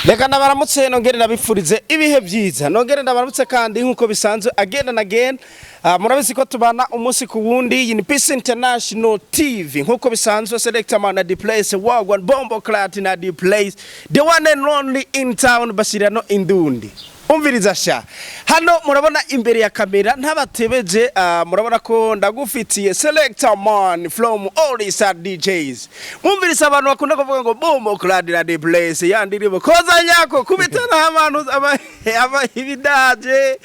Reka ndabaramutse, nongere ndabifurize ibihe byiza, nongere ndabaramutse kandi nk'uko bisanzwe, again and again. Murabizi ko tubana umunsi ku wundi. Iyi ni Peace International TV nk'uko bisanzwe, Selector Man the place, wagwan bombo clat na the place, the one and only in town, bashyirano indundi. Umviriza sha, hano murabona imbere ya kamera ntabatebeje. Murabona ko ndagufitiye Selector Man from All Star DJs. Mwumviriza, abantu bakunda kuvuga ngo bombo clat na the place, ya ndirimbo koza nyako kubitana abantu aba ibidaje.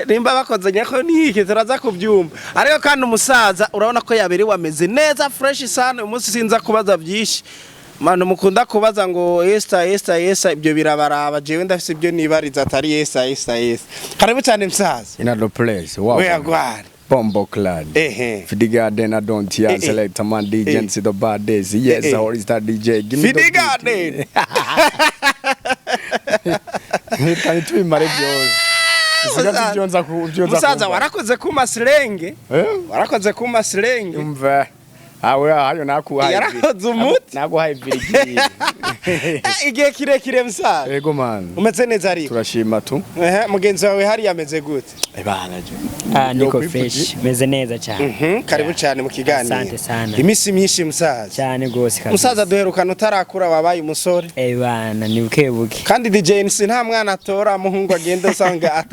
Nimba bakoze nyako niki turaza kubyumva, ariko kandi umusaza urabona ko yaberewe, ameze neza, fresh sana. Uyu munsi sinza kubaza byinshi. Manu mukunda kubaza ngo Esther, Esther, Esther, ibyo birabaraba. Jewe ndafise ibyo nibariza atari Esther, Esther, Esther. Karibu cyane, msaza. In the place. Wow. We agwara. Bombo clad. Fidi Garden, I don't hear Selector Man DJ and see the bad days. Yes, All Star DJ. Give me Fidi the beat. Garden. Kandi tubimare byose. Sigaze ibyo nza ku ibyo nza. Musaza, kumva. Warakoze kuma slang. Eh? Warakoze kuma slang. Umva. Awe hayo nakuhaye. Yarakoze umuti. Naguhaye virigiri. Igihe kirekire, musaza. Ego man. Umeze neza ariko? Turashima tu. Ehe, mugenzi wawe hariya ameze gute? Ebana je. Ah, niko fresh, meze neza cyane. Karibu cyane mu kiganiro. Asante sana. Iminsi myinshi, musaza. Cyane gose kabisa. Musaza, duherukana utarakura, wabaye umusore. Eh bana, ni buke buke. Kandi DJ NC nta mwana atora, muhungu agenda usanga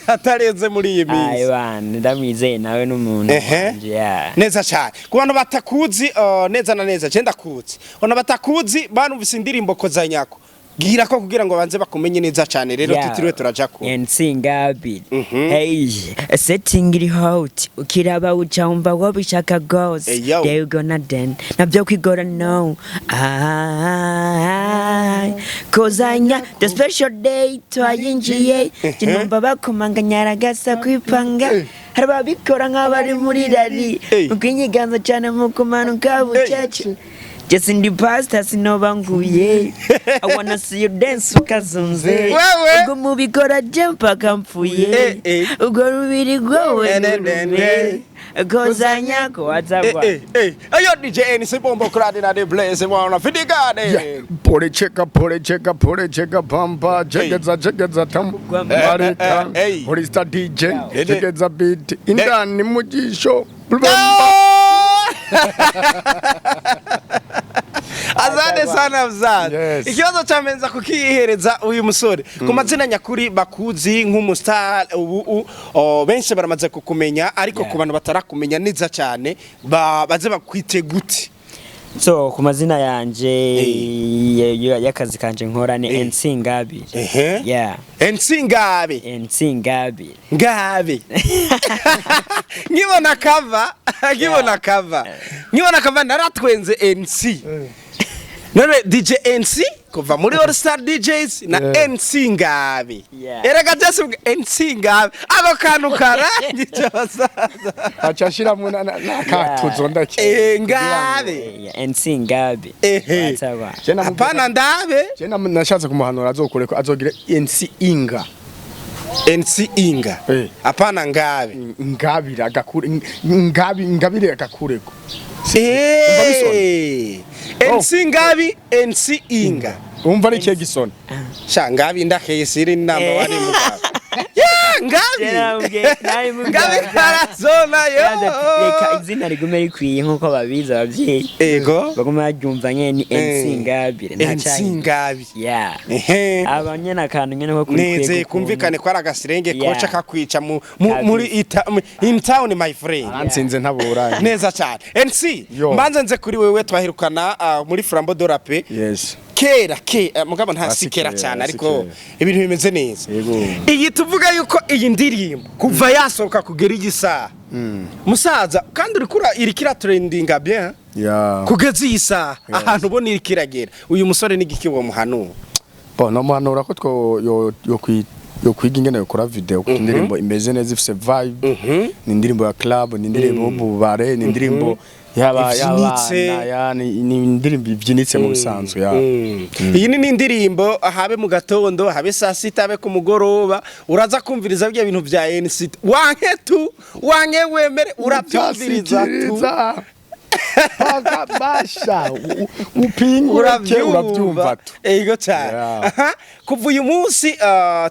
atarenze muri iyi Ay minsi. bana, ndamwizeye nawe n'umuntu wanje, yeah. Neza cyane. Ku bantu batakuzi, neza na neza je ndakuzi, bantu batakuzi banumvise indirimbo koza nyako, bwira ko kugira ngo banze bakumenye neza cyane rero tutiriwe turaja ku NC Ngabire. Hey, setting iri hot, ukiraba uca wumva wabishaka gose. Hey, yo. They gonna then nabyo kwigora no. Ah, kozanya the special day twayinjiye, kinumva bakomanga nyaragasa kwipanga, hari ababikora nk'abari muri rari Hey. mu kwinyiganza cyane mu kumanuka bucece. Just in the past, sinobanguye. I wanna see you dance ukazunze. Wewe. Ubwo mubikora je mpaka mpfuye. Ubwo rubiri rwowe Ne, ne, ne, ne. kozanya ko wazagwa. Eh, ayo DJ NC Bombo Crowd in the place, wana Fidigane. Yeah. Pore cheka, pore cheka, pore cheka pampa, chekeza, chekeza tam marika. Hey. All Star DJ, Eh, chekeza beat indani mu jisho. Asante sana, mzazi. Yes. Ikibazo cyamenza kukihereza uyu musore. Ku mazina nyakuri bakuzi nk'umustar ubu benshi baramaze kukumenya, ariko ku bantu batarakumenya neza cyane, baze bakwite gute? So ku mazina yanje y'akazi kanje nkora ni NC Ngabire. Yeah. NC Ngabe. NC Ngabire. Ngabe. Nkibona cover, nkibona cover. Nkibona cover naratwenze NC. None DJ NC kuva muri All Star DJs na NC Ngabe. Erega just NC Ngabe. Ako kantu karangije, abasaza. Aca ashiramwo n'akatuzo ndake. Ngabe. Yeah, NC Ngabe. Wazagwa. Je namubwira- Hapana ndabe. Je nashatse kumuhanura azokureko azogire NC Inga. NC Inga. Hapana Ngabe. Ngabire agakure ngabi ngabire agakureko. NC Ngabi, NC Inga. Umva ari ikihe gisona? Sha Ngabi ndakeyisiri namba wari mugabo. Yeah, Ngabi. Narimubwiye. Ngabi karazona yo. Reka izina rigume rikwiye nk'uko babizi ababyeyi. Baguma baryumva nyene ni MC Ngabire, nta MC cyayi. Ngabi. Yeah. Aba nyene akantu nyene ko kuri Neze kumvikane ko ari agasirenge koca kakwica muri in town, my friend. Aransinze ntaburanye. Neza cyane. NC, Yo. mbanze nze kuri wewe, twahirukana muri Flambeau de la Paix. Yes. Kera ke mugabo nta Ah, si si kera kera, cyane si ariko kera. ibintu bimeze neza. Yego. Iyi tuvuga yuko iyi ndirimbo kuva yasohoka kugera igisaha, musaza, kandi urikura irikira trendinga bien kugeza iyi saha, ahantu ubona iriko iragera, uyu musore n'igiki wo muhanura? Bo nomuhanura ko two yo kwiga ingene yokora video, kuko indirimbo imeze neza, ifise vibe, ni indirimbo ya club, ni indirimbo y'ububare, ni indirimbo yaba Ivyinitse. y'abana ya ni indirimbo ibyinitse mu bisanzwe ya. Iyi ni n'indirimbo habe mu gatondo, habe saa sita, habe ku mugoroba, uraza kumviriza bya bintu bya NC, wanke tu wanke wemere, urabyumviriza tu. Utasikiriza. Paka basha upinguke, urabyumva tu. Ego cyane. Yeah. Aha, kuva uyu munsi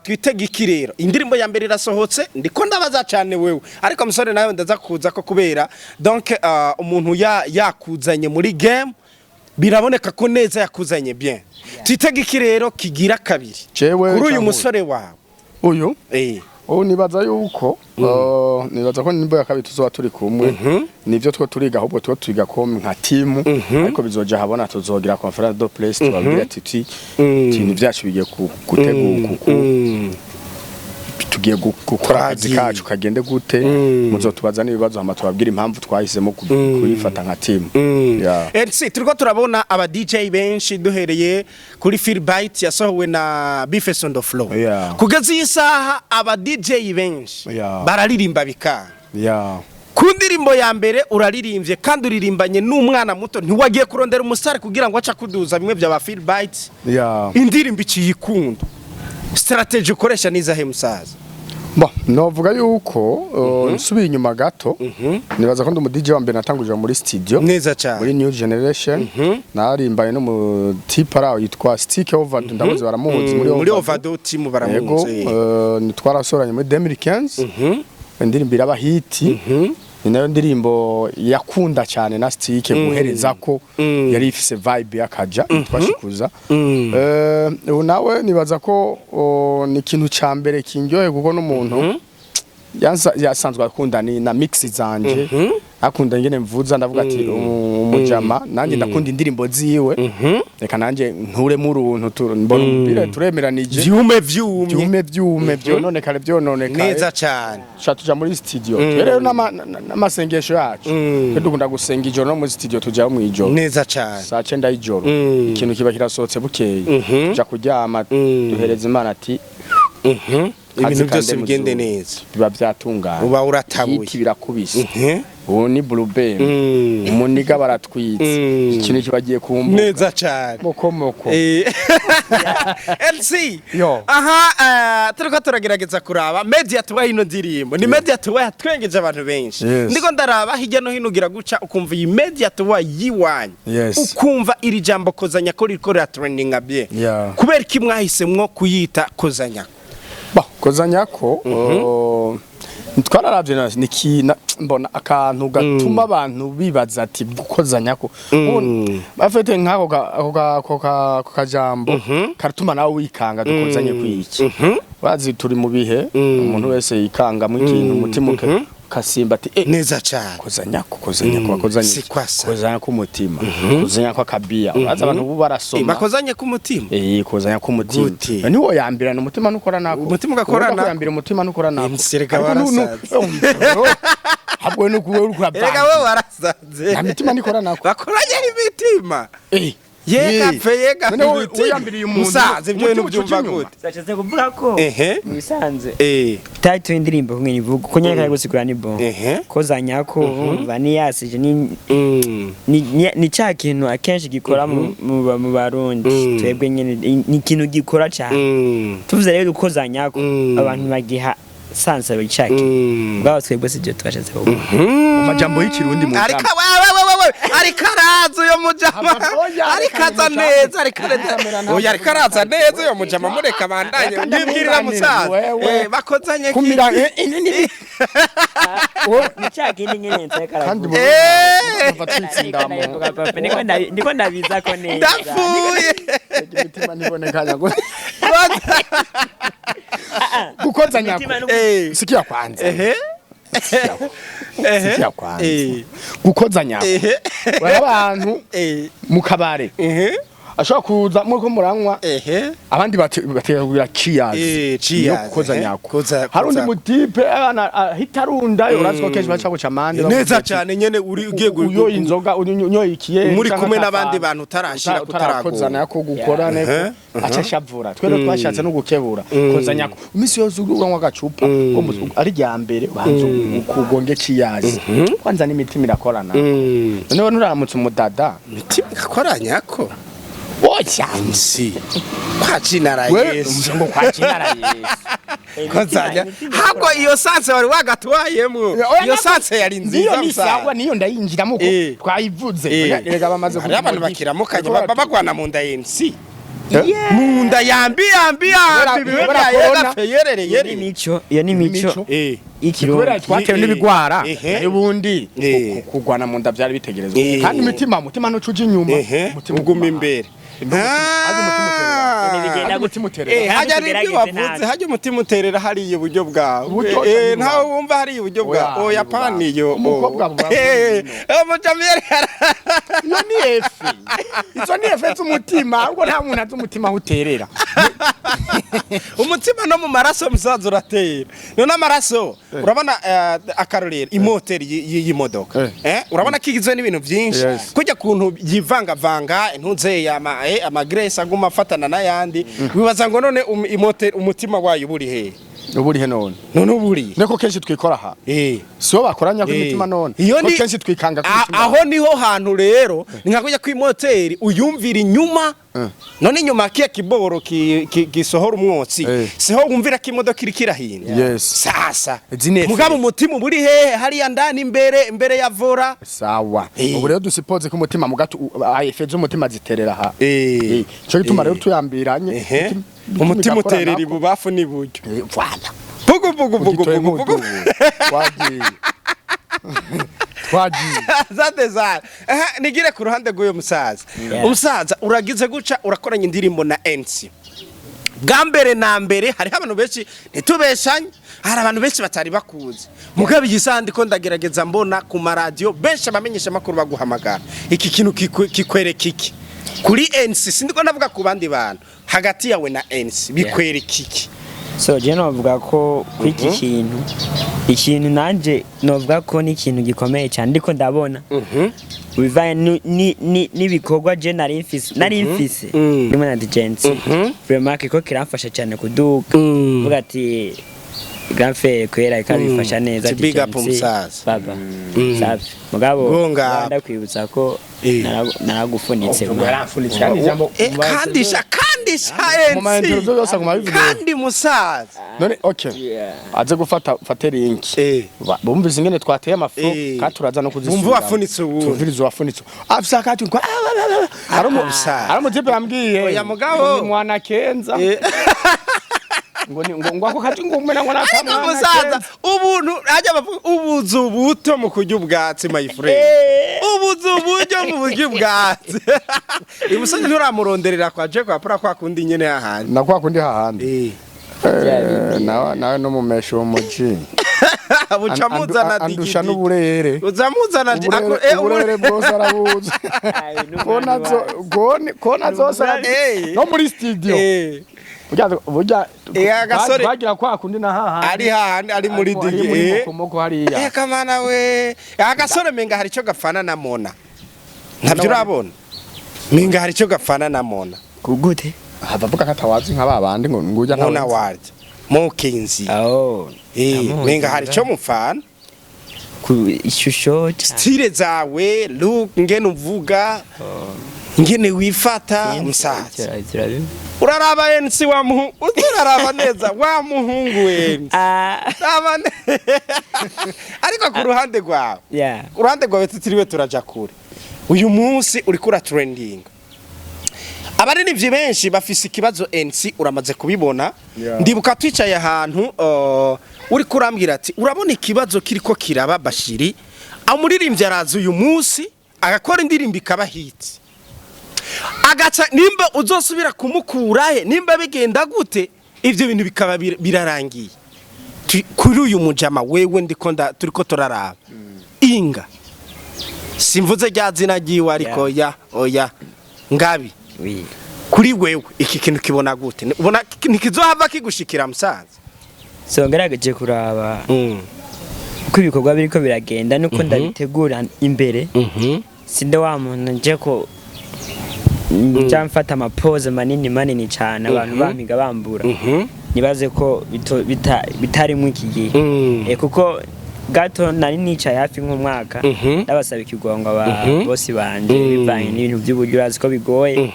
twitega iki rero? Indirimbo ya mbere irasohotse. Ndiko ndabaza cyane wewe, ariko musore nawe ndaza kuza ko kubera donc umuntu yakuzanye muri game, biraboneka ko neza yakuzanye bien. Twitega iki rero kigira kabiri Jewe kuri uyu canke musore wawe? Uyu? Eh. Ubu nibaza yuko nibaza ko nimba ya kabiri tuzoba turi kumwe, nivyo two turiga, ahubwo two twiga ko nka team, ariko bizoja habona, tuzogira conférence de presse, tubabwira tuti ibintu byacu bigiye gutegurwa uku, tugiye gukora akazi Twagiye. kacu kagende gute, muzotubaza n'ibibazo, hama tubabwira impamvu twahisemo kuyifata nka team. Yeah. LC, turiko turabona aba DJ benshi, duhereye kuri Philbyte yasohowe na B-Face on the floor. Kugeza iyi saha aba DJ benshi bararirimba bikanga. Ku ndirimbo ya mbere uraririmbye kandi uririmbanye n'umwana muto, ntiwagiye kurondera umusare kugira ngo ace kuduza bimwe bya ba Philbyte. Indirimbo iciyikunda, strategy ukoresha nizahe, musaza? Bon, novuga yuko nsubiye inyuma gato, nibaza ko ndi umu DJ wa mbere natanguje muri studio Neza cyane. muri New Generation, narimbaye no mu type araho yitwa Stick Overdue, ndamuzi, baramuzi muri Muri Overdue. Overdue team Yego. baramuzi. Twarasoranye muri 2015, indirimbo iraba hit, ni nayo ndirimbo yakunda cyane na Stick guhereza ko yari ifise vibe y'akaja twashikuza. Ubu nawe nibaza ko ni ikintu ca mbere kindyohe, kuko n'umuntu yasanzwe akunda ni na mix zanje, akunda ingene mvuza. Ndavuga ati umujama nanjye ndakunda indirimbo ziwe, reka nanjye nturemo uruntu mbona umupira turemeranije. Vyume vyumye. Byume byume, byononekare byononekaye. Neza cyane. Tuca tuja muri studio. Twe rero n'amasengesho yacu, twe dukunda gusenga ijoro, no muri studio tujayo mw'ijoro. Neza cyane. Saa 9 y'ijoro ikintu kiba kirasohotse, bukeye tuja kuryama, duhereza Imana ati Ibintu kazi byose kande bigende muzungu. neza. Biba byatunganye. Uba uratabuye. Hit birakubise. Ubu ni blue, umuniga baratwitse, ikintu kibagiye kumbuka. Neza cyane. Moko moko. LC. Yo. Aha, turiko turagerageza kuraba media tubaha ino ndirimbo, ni media tubaha twengeje abantu benshi. Ndiko ndaraba hirya no hino, ugira guca ukumva iyi media tubaha yiwanyu, ukumva iri jambo kozanya ko ririko riratrendinga bien. Kubera iki mwahisemwo kuyita kozanya? Ba kozanyako twararavye mbona akantu gatuma abantu bibaza ati gukozanyako bafite nk'ako ako kajambo karatuma nawe wikanga, dukozanye kwiki? Bazi turi mu bihe umuntu wese yikanga mu ikintu, umutima ukasimba ati Neza cyane. Kozanyako, kozanyako, bakozanye Si kwasa. Kozanyako umutima, kozanyako akabia, urazi abantu ubu barasoma. Bakozanye ku mutima? Kozanya ko umutima. Gute? Niwo yambirana umutima nukora nako. Umutima ugakora Urabona ko nako. yambira umutima nukora nako. Sereka. Ariko Warasaze. Habwo nuko wewe uriko Erega we warasaze. Nta mitima nikora nako. Bakoranye imitima. Yega pfe, yega. None wowe wiyambiriye umuntu, Musaza, ibyo bintu umutima uca byumva inyuma. gute? Zashatse kuvuga ko mu bisanzwe title y'indirimbo kumwe nivuga ko nyine gusigura ni bon. Kozanyako umva ni yasije ni ni cya kintu akenshi gikora mu Barundi. Twebwe nyine ni ikintu gikora cyane. Tuvuze rero gukozanyako, abantu bagiha sansa cya kintu. Bwaba twebwe sibyo tubashatse kuvuga. Mu majambo y'ikirundi mu Ariko wewe wewe wewe, ariko araza uyo mujama. Oya, Ariko aza reka neza, ariko araza. Kamera. Oya, ariko araza neza uyo mujama, mureka bandanye. Reka Ndibwirira ndamwunganire, musaza. wewe. Bakozanye ki? Kumira Ni cya kindi nyine nseka. Kandi bava twitsinda mu Niko ndabiza ko neza. Ndapfuye. Imitima ntibonekanya gukozanya. Imitima Sikia kwanza. Sikia kwanza. Gukozanya uri abantu mu kabare, ashobora kuza muriko muranywa, abandi bategura cheers. Cheers, Niyo kukoza nyako. Hari undi mutipe abana ahita arunda, urazi ko kenshi baca guca amande. Neza cyane nyene, uri ugiye Unyoye inzoga, unyoye ikiye muri canke kumwe akafanta. n'abandi bantu utarashira. Utarakoza Kutaragora. nako gukora neko aca ashavura. Twe rero twashatse no gukebura koza nyako, iminsi yose uranywa agacupa ko ari rya mbere, banza ukugonge cheers kwanza, n'imitima irakorana. Noneho nturamutse umudada. Mitima igakoranyako. Oya. Si kwa jina la We Yesu. ngo kwa jina la Yesu. Kozanya Imitima habwo irakora. Iyo sanse wari wagatwayemwo, iyo sanse yari niyo nziza ni musaza. Sawa, niyo ndayinjiramo ko twayivuze. Erega bamaze Hariho abantu bakiramukanya bagwana mu nda ya MC, Yeah. mu nda yambi yambi yambi bibe Kubera bya corona. yera Iyo ni yere. imico, iyo ni imico Imico. y'ikirundi. Kubera twatewe n'ibigwara, nayo ubundi kugwana mu nda byari bitegerezwa. Kandi umutima ntuca inyuma, umutima uguma uguma imbere. Hajya umutima uterera. Bigenda Hajya umutima uterera. Hajya ari ibyo tugerageze wavuze. natwe. Hajya umutima uterera hariya iburyo bwawe. Uburyo Ntawe wumva hariya iburyo bwawe. Oya, Oya, ni pani iyo. Umukobwa buba Umujamiyeri. Iyo ni effet, izo ni effet z'umutima, ahubwo nta muntu azi umutima aho uterera. Umutima no mu maraso, musaza, uratera. None amaraso, urabona, akarorero imoteri y'imodoka, urabona ko igizwe n'ibintu byinshi, kujya kuntu yivangavanga intuze ama amagraisse aguma afatana n'ayandi, wibaza ngo none imoteri umutima wayo uburi hehe? Ubu urihe none? None uburi Niko kenshi twikora aha, sibo bakoranya ko imitima none Iyo ko ni kenshi twikanga ko imitima. Aho niho hantu rero ni nka kujya kw'imoteri uyumvira inyuma. None inyuma kiya kiboro gisohora umwotsi, siho wumvira ko imodoka iriko irahinda? Sasa Izi ni effet. mugabo umutima uba uri hehe? Hariya ndani imbere, imbere ya volant. Sawa, ubu rero dusipoze ko umutima mu gato effet z'umutima ziterera aha. Ico gituma rero tuyambiranye Umutima igakora uterera nako. ibubafu n'iburyo. Voilà. Bugu bugu bugu Ugitoye bugu bugu. nk'udubu. Twagiye, twagiye. Zade zara. Aha nigire ku ruhande rw'uyu musaza. Umusaza, uragize guca urakoranya indirimbo na NC. Bwa mbere na mbere hariho abantu benshi, ntitubeshanye, hari abantu benshi batari bakuzi, mugabo iyi saha ndiko ndagerageza mbona ku maradiyo benshi abamenyesha amakuru baguhamagara. Iki kintu kikwereka iki kuri NC? Sindiko ndavuga ku bandi bantu, hagati yawe na NC bikwereka iki? So je novuga ko kuri iki kintu, ikintu nanje novuga ko ni ikintu gikomeye cyane ndiko ndabona bivanye n'ibikorwa je nari mfise ndimo na DJNC, vraiment kiko kiramfasha cyane kuduka, vuga ati grand frère kwera ikabifasha neza. Ti big up, DJNC, umusaza. Baba safi, mugabo Gonga. ndakwibutsa ko naragufunitse Ubwo mwana. yaramfunitse kandi ijambo Kandisha, kandisha. Mu ma NC interview yose aguma abivuga. Kandi musaza. None okay, aze gufata fate link. Bumvise ingene twateye amafu, kandi turaza no kuzisubira. Bumva uwafunitse uwundi. Tumvirize uwafunitse afise akati kwa Musaza. ari umutipe yambwiye Oya, mugabo. ngo ni mwana kenza, ngo ni ngo ako kati ngo umena ngo Ariko nakamwana musaza, kenza. Ubuntu hajya bavuga ubuzu buto mu kurya ubwatsi, my friend, ubuzu buryo mu buryo ubwatsi. Uyu musaza nturamuronderera kwa je kwa pura kwa kundi nyene hahandi? Na kwa kundi hahandi. Nawe no mumesha uwo muji. Buca muzana Andusha digidigi. n'uburere. Uza muzana Uburere bwose arabuzi. Ay, n'umwana Kona zo wacu. kona zose no muri studio. Burya Agasore. bagira kwa kundi na hahandi. Ari hahandi ari muri Ari digi. muri mokomoko hariya. Kamana we, agasore menga hari icyo gapfana na Mona, ntabyo urabona? Menga hari icyo gapfana na Mona. Gute? Hava avuga ko atawazi nka babandi ngo ngujya. Mona warya Mokenzi. Oh. Ndamuzi, Menga hari icyo mupfana. Ku ishusho cyane. Style zawe, look, ngene uvuga, ngene wifata, musaza. Uraraba NC wa muhungu, uraraba neza wa muhungu we. Raba ariko ku ruhande rwawe, ku ruhande rwawe tutiriwe turaja kure, uyu munsi uriko ura trending, abaririmbyi benshi bafise ikibazo. NC, uramaze kubibona. Ndibuka twicaye ahantu, uriko urambwira ati urabona ikibazo kiriko kiraba Bashiri, umuririmbyi araza uyu munsi agakora indirimbo ikaba hit, agaca nimba uzosubira kumukura he, nimba bigenda gute, ivyo bintu bikaba birarangiye. Kuri uyu mujama wewe ndiko turiko turaraba inga, simvuze rya zina ryiwe, ariko ya oya ngabi. Oui. Kuri wewe iki kintu kibona gute? Ubona ntikizohava kigushikira, musaza? So ngerageje kuraba uko ibikorwa biriko biragenda nuko ndabitegura imbere, sinde wa muntu nje ko nja mfata amapose manini manini cyane, abantu bampiga bambura, nibaze ko bitarimwo iki gihe. Kuko gato nari nicaye hafi nk'umwaka, ndabasaba ikigongo aba bosi banje, bivanye n'ibintu by'uburyo, urazi ko bigoye.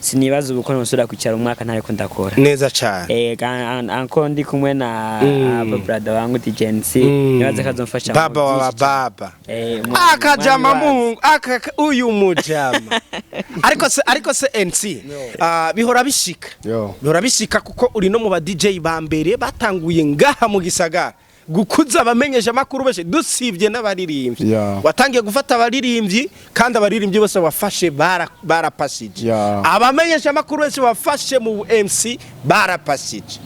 Sinibaza ubu ko nosubira kwicara umwaka ntariko ndakora. Neza cyane. Anko ndi kumwe na aba brother wangu DJ NC, nibaza ko azomfasha mu Baba wa byinshi cyane. baba. Akajama Akajama mungu aka uyu mujama, ariko se NC, bihora bishika. Yo. Bihora bishika kuko uri no mu ba DJ ba mbere batanguye ngaha mu gisagara gukuza abamenyesha makuru benshi, dusibye n'abaririmbyi. Watangiye gufata abaririmbyi, kandi abaririmbyi bose wafashe barapasije. Abamenyesha makuru benshi wafashe mu MC barapasije.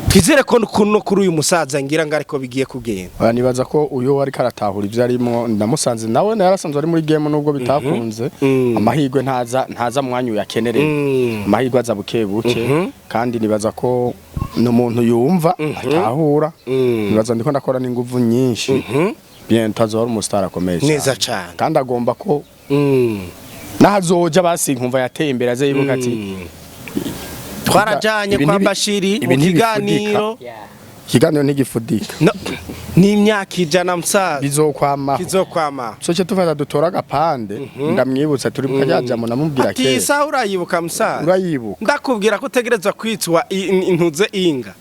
Twizere ko no kuri uyu musaza ngira ngo ariko bigiye kugenda. Oya, nibaza ko uyu ariko aratahura ibyo arimo. Ndamusanze nawe yarasanzwe ari muri game nubwo bitakunze. Amahirwe ntaza mwanya uyakenereye. Amahirwe aza buke buke, kandi nibaza ko ni umuntu yumva atahura. Nibaza ndiko ndakora n'inguvu nyinshi, bientôt azoba ari umustar akomeye cyane. Neza cyane. Kandi agomba ko nahazoja basi nkumva yateye imbere, aze yibuka ati Twarajanye Ibi kwa Bashiri ibi mu ntibifudika. kiganiro. Ikiganiro ntigifudika. No, n'imyaka 100, musaza. Bizokwamaho. Kizokwama. Soce tufata dutora agapande, ndamwibutsa turi kajyajamo, namubwira Ati kera. Isaha urayibuka, musaza? Urayibuka? Ndakubwira ko utegerezwa kwitwa intuze inga.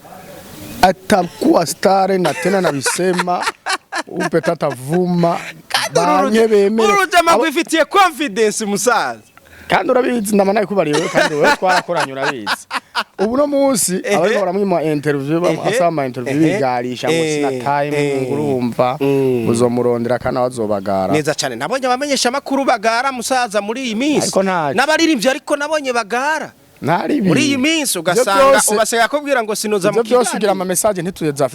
Atakuwa star na tena nabisema upe tatavuma bamwe bemere. Urujama rwifitiye confidence, musaza. Kandi urabizi, ndama nabikubariye wewe, kandi wewe twarakoranye, urabizi. Ubu no munsi abariko baramwima interview, asaba ama interview, bigarisha ngo sina time, ngo urumva muzomurondera kandi azobagara. Neza cyane. Nabonye abamenyesha makuru bagara, musaza, muri iyi minsi. Ariko ntacyo. N'abaririmbyi, ariko nabonye bagara Ntari ibi. muri iyi minsi, Ivyo ugasanga ubasiga akubwira ngo sinoza mu Ivyo byose ugira kiganiro. ama message ntituzeza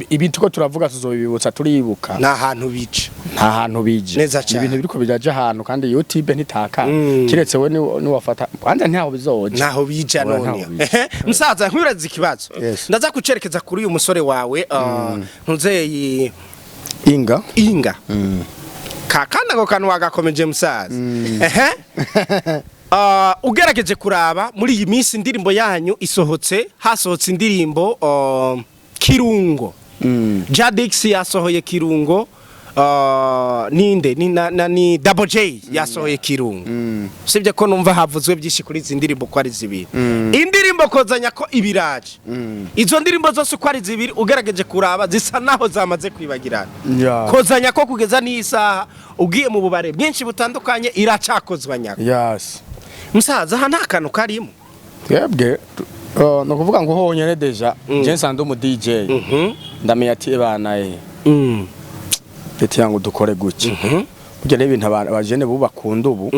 ibi tuko turavuga tuzobibutsa, turibuka. Nta hantu bica. Nta hantu bije. Neza cyane. Ibintu biriko biraja ahantu, kandi YouTube ntitaka kiretse we niwafata kwanza ntaho bizoja. Naho bija. Oya, None ntaho bija. Ehe, musaza, nkwiraza ikibazo. Yes. Ndaza kucerekeza kuri uyu musore wawe, ntuzeyi Inga. Inga kakandi, ako kantu wagakomeje, musaza. Ehe. Ugerageje kuraba muri iyi minsi indirimbo yanyu isohotse, hasohotse indirimbo Kirungo. Jadix yasohoye Kirungo, ninde ni, na, na, ni Double J yasohoye Kirungo. Usibye ko numva havuzwe byinshi kuri izi ndirimbo ko ari zibiri, indirimbo kozanya ko ibiraje, izo ndirimbo zose uko ari zibiri ugerageje kuraba zisa naho zamaze kwibagirana. Kozanya ko kugeza n'isaha ugiye mu bubare bwinshi butandukanye iracakozwa nyako. Musaza, aha nta kantu karimo? Twebwe ni ukuvuga ngo honyene déjà je nsanze umu DJ, ndamenya ati bana leta yangu dukore gutya. Burya rero ibintu abajene bubu bakunda, ubu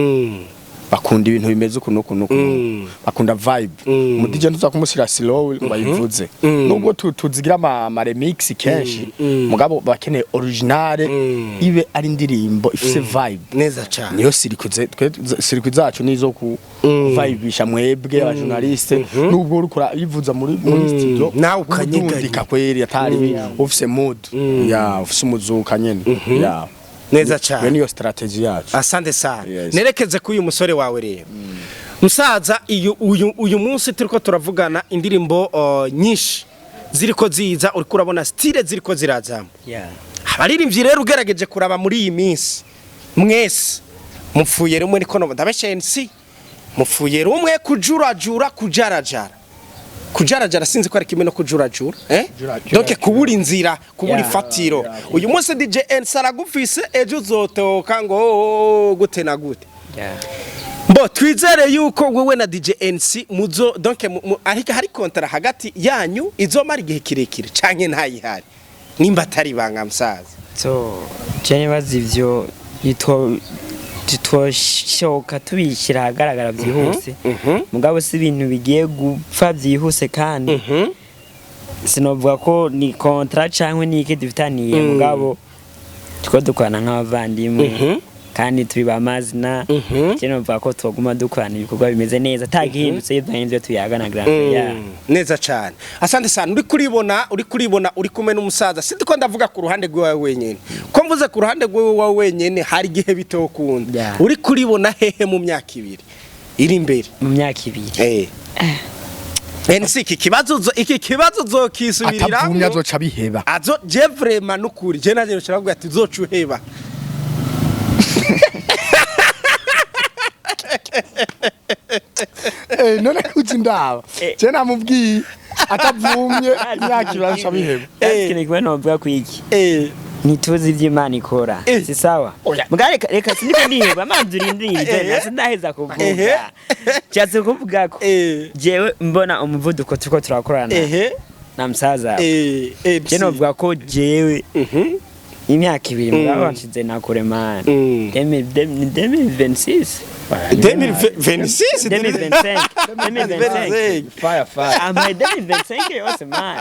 bakunda ibintu bimeze uku n'uku n'uku. Bakunda vibe. Mu DJ ntuza kumushyira slow ngo bayivuze, nubwo tuzigira ama remix kenshi, mugabo bakeneye originale, ibe ari indirimbo ifise vibe. Neza cyane. Niyo circuit twe, circuit zacu nizo ku vibisha mwebwe aba journaliste, nubwo uri kura yivuza muri studio Nawe ukanyeganyega. udundika kweri, atari ufise mood ya ufise umuzuka nyene ya. Neza cyane. Iyo niyo strategy yacu. Asante sana. Yes. Nerekeze kuri uyu musore wawe rero, musaza. Iyo uyu munsi turiko turavugana, indirimbo nyinshi ziriko ziza, uriko urabona style ziriko zirazamo. Abaririmbyi rero ugerageje kuraba muri iyi minsi mwese mupfuye rumwe, niko no ndabeshe NC, mupfuye rumwe kujurajura, kujarajara, kujarajara, sinzi ko ari kimwe no kujurajura, eh. Donc kubura inzira, kubura ifatiro. Uyu munsi DJ NC aragufise, ejo uzotoka ngo "Oh, gute na gute." Mbo twizere yuko wewe na DJ NC muzo donc ariko hari contrat hagati yanyu izomara igihe kirekire canke ntayihari, nimba atari banga, musaza? So je nibaza ivyo nitwoshoka tubishyira ahagaragara byihuse, mugabo si ibintu bigiye gupfa byihuse, kandi sinovuga ko ni contrat cyangwa ni iki dufitaniye, mugabo tuko dukorana nk'abavandimwe kandi turi ba mazina. Je novuga ko twaguma dukorana ibikorwa bimeze neza atagihindutse bivanye n'ivyo tuyagana grand ya. Neza cyane, asante sana. Uri kuribona uri kumwe n'umusaza, sindi ko ndavuga ku ruhande rwawe wenyine, ko mvuze ku ruhande rwawe wenyine hari igihe bitokunda. Uri kuribona hehe mu myaka 2 iri imbere? Mu myaka 2? NC, iki kibazo Atavumye uzokisubiriramo. Azoca biheba. Azo je vraiment nukuri je naje nshobora ati uzoca uheba. None kuki ndaba? Je namubwiye atavumye imyaka 2 aca biheba. Ikintu kimwe novuga ku iki, ntituzi ivyo Imana ikora. Si sawa? Oya. Muga reka, reka, siniko ndiheba, manzi urindiriye, nasi ndaheza kuvuga. Nshatse kuvuga ko jewe mbona umuvuduko turiko turakorana na musaza, je novuga ko jewe imyaka 2 mugabo nshize nakure, man. 2026. 2026. 2025, 2025. Fire, fire. Amaye 2025 yose, man,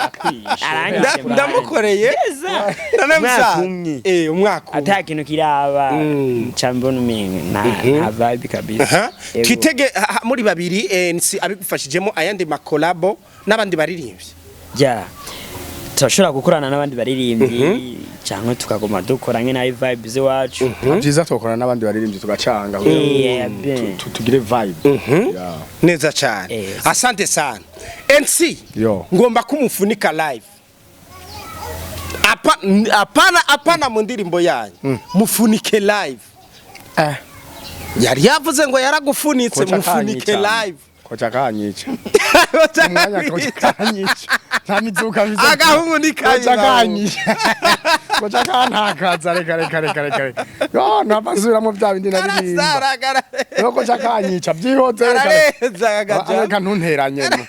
arangije, man. Ndamukoreye. Neza. None Umwaka musaza. umwe. Umwaka umwe. Ata kintu kiraba, nca mbona umenga nta vibe kabisa. Yego. Twitege muri babiri, nsi abigufashijemo ayandi makolabo n'abandi baririmbyi. Ja, turashobora gukorana n'abandi baririmbyi cyangwa tukaguma dukora nke nayo vibe z'iwacu. Byiza twakorana n'abandi baririmbyi tugacanga kugira ngo Bien. tugire vibe. Yeah. Neza cyane. Asante sana, NC. Yo. Ngomba kumufunika live. Hapana, hapana, mu ndirimbo yanyu mufunike live. Yari yavuze ngo yaragufunitse. Koca Mufunike kanyica. live. Koca kanyica umwanya, koca kanyica, nta mizuka mizo. Agahungu ni kabi. Koca kanyica, koca kantakaza. Reka, reka, reka, reka, reka, yo ntabasubiramo bya bindi naririmba. Karasara. Yo, koca kanyica byihoze, reka. Kararenza agaja. Reka, ntunteranyemo.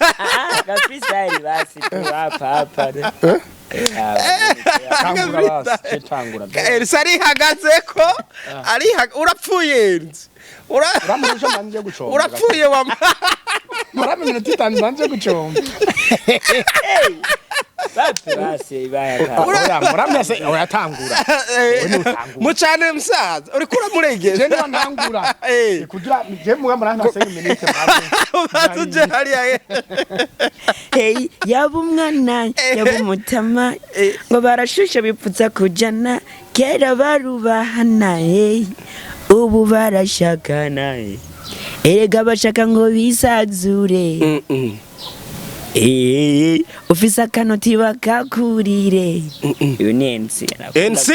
Ga freestyle basi tu hapa hapa. Eh? Tangura basi, tangura. Elsa arihagaze ko urapfuye nzi. Uramurusha mbanje gucomba. Urapfuye wa. Murame iminota 5 mbanje gucomba. Basi basi baya. Oya, muramye se, oya, tangura. Mucane musaza, uriko uramuregeza. Je niba ntangura kugira je muga muranta 5 minutes mbanje. Tuje hariya. Hey, yaba umwana, yaba umutama, ngo barashushe bipfutsa kujana. Kera barubahana, hey, ubu barashakana, hey. Erega bashaka ngo bisazure. Ufise akanoti bakakurire. Uyu ni NC. NC,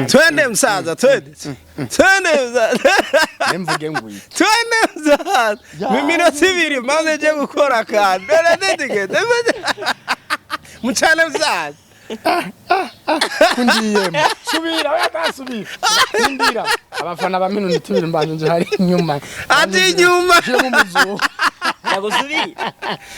twende msaza, twende, twende msaza. Nemvuge ngwiki? Twende msaza, mu minota 2 maze je gukora akantu. Dore ndigende mucane msaza. Kundiyemo, subira, oya, tasubira, ndira abafana ba minota 2 mbanje nje hari inyuma. Ati inyuma. Je mu muzuko. Ndagusubira.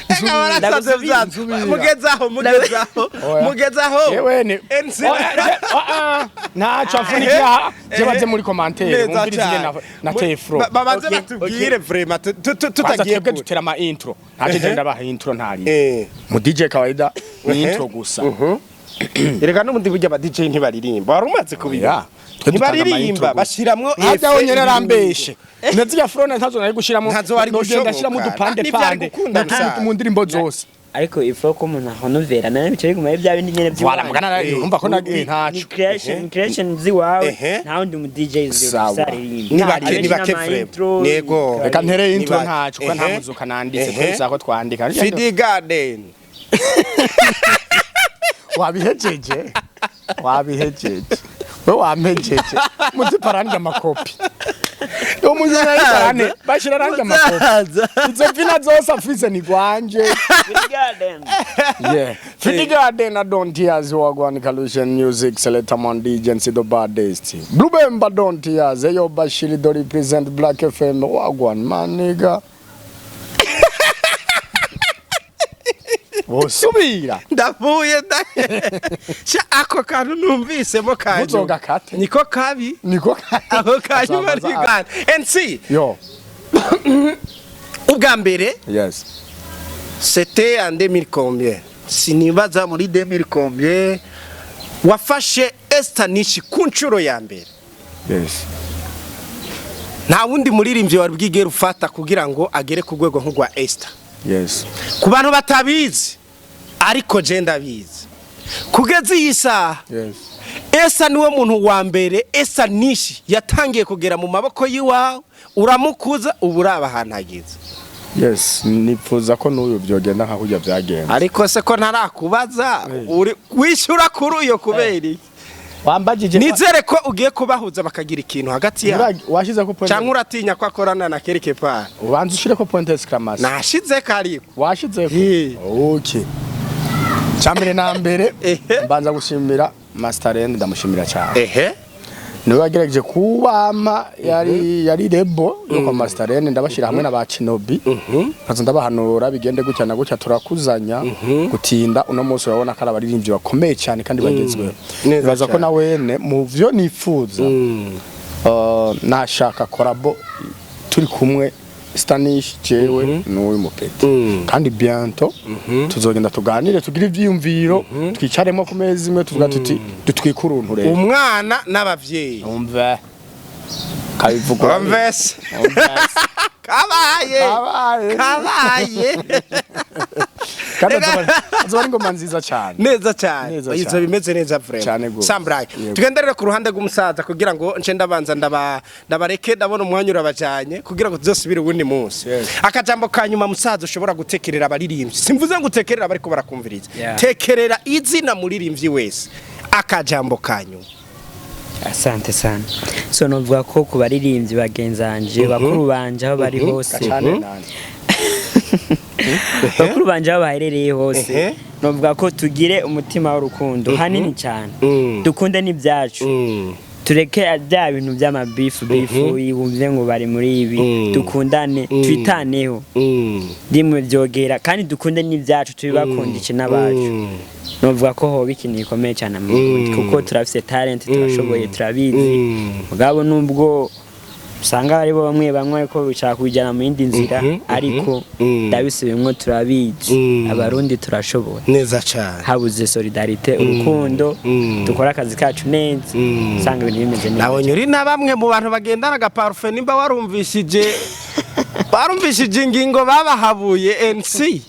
Eka warasaze msaza. Nsubira. Mugezaho, mugezaho. Oya. Mugezaho. Yewe ni NC. Oya, ntaco afunikira, je baze muri commentaire Neza bumvirize cyane. ingene na tefro. Babanze Okay, batubwire vraiment Kwanza tutagiye twebwe kure. dutera ama intro, ntaco je ndabaha intro ntari mu DJ kawaida ni intro gusa. Erega n'ubundi burya aba DJ ntibaririmba, wari umaze kubibona? Oya, twe dutanga ama intro Ntibaririmba, gusa. bashiramwo Ntajya effet. wenyene arambeshe, naziya frone ntazo nari gushiramo. Ntazo wari Nogenda gushoboka. ashiramo udupande Ntivyari pande gukunda musaza. mu ndirimbo zose. Ariko ifo ko umuntu ahonovera nawe bicaye biguma ari bya bindi nyene. Voilà, mugana urumva ko Ni ntaco. creation ziwawe. Nta wundi mu DJ Sawa. aririmba. Ni bake, ni bake vraiment. Yego. Reka ntere intro. Niba- Ntaco ko nta muzuka nanditse. Twese ko twandika. Fidi Garden. Wabihejeje, wabihejeje, we wampejeje muziparanje amakopi umuzana bashira ranje amakopi. Musaza. Izo vina zose afise ni gwanje. Yeah, Fidi Garden, I don't tears, wagwan Kalushan Music Selector Man DJ and the baddest Blue Bemba don't tears. Eyo Bashiri do represent Black FM. Wagwan man nigga. Wosubira. Ndavuye nda sha ako kantu numvisemo kanyu. Ntuzogakate. Niko kabi. Niko. Ako kanyuma ntigana NC. Yo. Ubwa mbere, Yes. c'était en 2000 combien, sinibaza muri 2000 combien wafashe Esther Nishi ku nshuro ya mbere. Yes. Nta wundi muririmbyi wari bwigere ufata kugira ngo agere ku rwego nk'urwa Esther. Yes. Ku bantu batabizi, ariko je ndabizi, kugeza iyi saha, Yes. Esa niwe muntu wa mbere Esther Nishi yatangiye kugera mu maboko y'iwawe, uramukuza, ubu uraba ahantu ageze. Yes, nipfuza ko n'uyu byogenda nka kurya byagenze. Ariko se ko ntarakubaza, uri wishyura kuri uyo kubera iki? Wambajije. Nizere ko ugiye kubahuza bakagira ikintu hagati yabo. Washize ko point. Cyangwa uratinya ko akorana na quelque part? Ubanza ushire ko point d'exclamation. Nashize kariko. Washize ko. Ye. Okay. Cyambere na mbere, mbanza gushimira Master End, ndamushimira cyane. Niwe wagerageje kubama, yari label yo kwa Master End, ndabashira hamwe na ba Chinobi, nkaza ndabahanura bigende gutya na gutya, turakuzanya gutinda. Uno munsi urabona ko ari abaririmbyi bakomeye cyane kandi bagezweho. Neza Nibaza ko cyane. na wene mu vyo nifuza, nashaka collabo turi kumwe, Stanish, jewe n'uyu mupeti, kandi bientôt tuzogenda tuganire, tugire ivyiyumviro, twicaremo ku meza imwe, tuvuga tuti dutwike uruntu rero. Umwana n'abavyeyi. Umve kabivuga. Umvese kabaye. Kabaye. Kabaye. Kandi azoba ari ingoma nziza cyane. Neza cyane. Neza Izo cyane. bimeze neza vraiment. Cyane gose. Sambrayi. Yego. Tugenderere ku ruhande rw'umusaza kugira ngo nce ndabanza ndabareke, ndabona umwanya urabajanye, kugira ngo tuzosubire uwundi munsi. Yes. Akajambo ka nyuma, musaza, ushobora gutekerera abaririmbyi, simvuze ngo utekerera abariko barakumviriza, tekerera izina muririmbyi wese, akajambo ka nyuma. Asante sana. So novuga ko ku baririmbyi bagenzanje, bakuru banje aho bari hose, Gacane nanje. bakuru banje aho baherereye hose, novuga ko tugire umutima w'urukundo hanini cyane, dukunde n'ibyacu, tureke bya bintu by'amabifu bifu yibumvye ngo bari muri ibi, dukundane, twitaneho rimwe byogera, kandi dukunde n'ibyacu, tubibakundishe n'abacu. Novuga ko hoba ikintu gikomeye cyane mu Burundi, kuko turafise talent, turashoboye, turabizi. Mugabo nubwo usanga haribo bamwe bamwe ariko bishaka kubijyana mu yindi nzira, ariko ndabisubiyemwo, turabizi, Abarundi turashoboye. Neza cyane. Habuze solidarité, urukundo, dukora akazi kacu neza, usanga ibintu bimeze neza. Nabonye uri na bamwe mu bantu bagendana agaparufe, nimba warumvishije ingingo babahabuye NC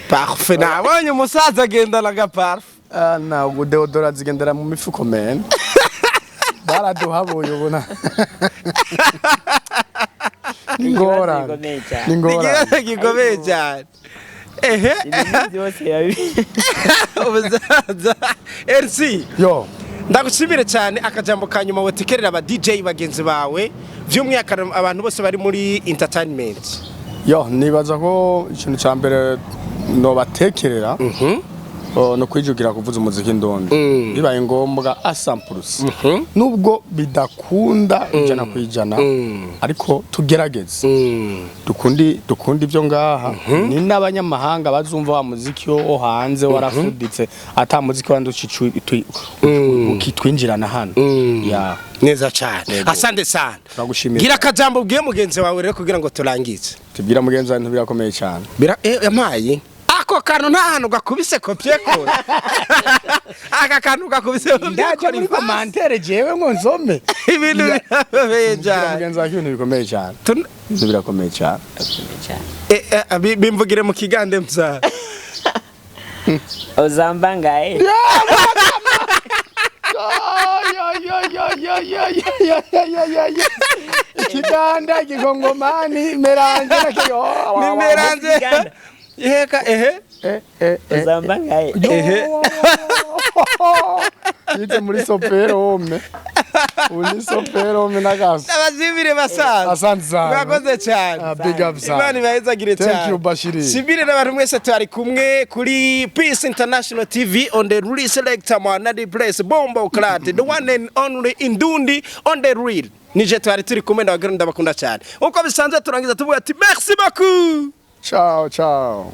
parufe, nabonye umusaza agendana agaparufe. Ah, ntabwo deodorant zigendera mu mifuko men, baraduhabuye ubona ni ingorane. Gikomeye cyane. Ni ingorane. Ikibazo gikomeye cyane, ehe. Ibintu byose Umusaza NC, yo. Ndagushimire cyane. Akajambo ka nyuma wotekerera aba DJ bagenzi bawe, by'umwihariko abantu bose bari muri entertainment. Yo, nibaza ko ikintu cya mbere nobatekerera, no kwijugira kuvuza umuziki ndondi, bibaye ngombwa asampulusi, nubwo bidakunda 100%, ariko tugerageze dukundi ibyo ngaha, ni n'abanyamahanga bazumva wa muziki wo hanze warafuditse, ata muziki wandi ukitwinjirana hano ya. Neza cyane. Yego. Asante sana. Turagushimiye. Gira akajambo ubwiye mugenzi wawe rero kugira ngo turangize. Tubwira mugenzi wawe birakomeye cyane. Bira yampaye ako kantu, nta hantu gakubise copier coller, aka kantu gakubise copier Ndaje coller. muri commentaire jewe ngo nsome. Ibintu birakomeye Tubwira cyane. mugenzi wawe ibintu bikomeye cyane. Ibintu birakomeye cyane. Bimvugire mu kigande msa. Ozamba ngaye. Ikiganda, igikongomani, mélange. Ni mélange. Kiganda. Yeka ehe. Ozamba ngaye. Yize muri soperome, uri soperome n'agaso. Abazibire basaza. Asante sana. Mwakoze cyane. Ah, big up sana. Imana ibahezagire Thank cyane. you, Bashiri. Shimire n'abantu mwese twari kumwe kuri Peace International TV on the real selector Mwanadi Place Bombo Clat, the one and only Indundi on the real. Nije twari turi kumwe, ndabagara, ndabakunda cyane. Uko bisanzwe turangiza tuvuga ati merci beaucoup. Ciao ciao.